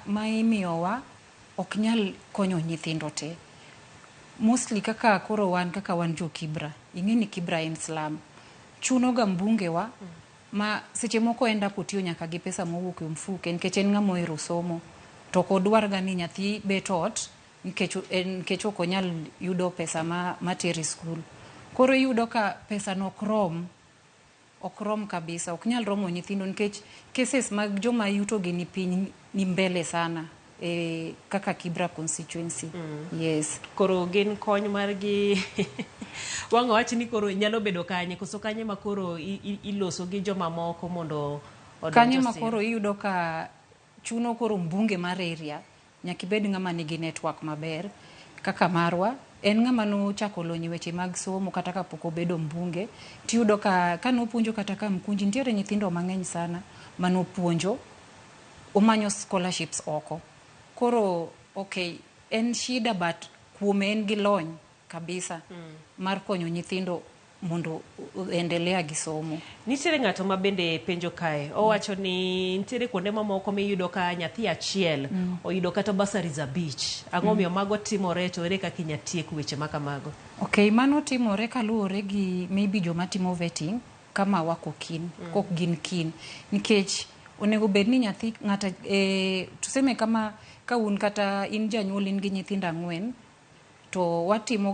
ma imiyowa ok nyal konyo nyithindo te. Mostly kaka koro wan kaka wan jo Kibra, ing'e ni Kibra en slum. Chuno ga mbunge wa ma seche moko end up otiyo nyaka gi pesa mowuok e mfuke nikech en ng'ama ohero somo. To ok odwar ga ni nyathi bet ot nikech en nikech ok onyal yudo pesa ma matere skul. Koro iyudo ka pesa no ok rom ok rom kabisa, ok nyal romo nyithindo nikech cases mag joma yuto gi ni piny ni mbele sana e kaka Kibra constituency. Yes. Koro gin kony margi wang' wach ni koro nyalo bedo kanye koso kanye ma koro iloso gi jomamoko mondo odonj Kanyo ma osir? koro iyudo ka chuno koro mbunge mar area nyaka ibed ng'ama nigi network maber kaka marwa en ng'ama nochako lony e weche mag somo kata kapok obedo mbunge tiyudo ka kanopuonjo kata ka Mkunji nitiere nyithindo mang'eny sana manopuonjo omanyo scholarships oko koro okay en shida but kuome en gi lony kabisa mar konyo nyithindo mondo endelea gi somo. Nitiere ng'ato ma bende penjo kae owacho ni nitiere kuonde mamoko miyudo ka nyathi achiel oyudo kata bursaries 5 ang'o omiyo mago timore to ere kaka inya tiek weche ma kamago? Okay, mano timore kaluwore gi maybe joma timo vetting kama wako keen, kok gin keen. Nikech onego bed ni nyathi ng'ata tuseme kama ka un kata in janyuol in gi nyithindo 4 to watimo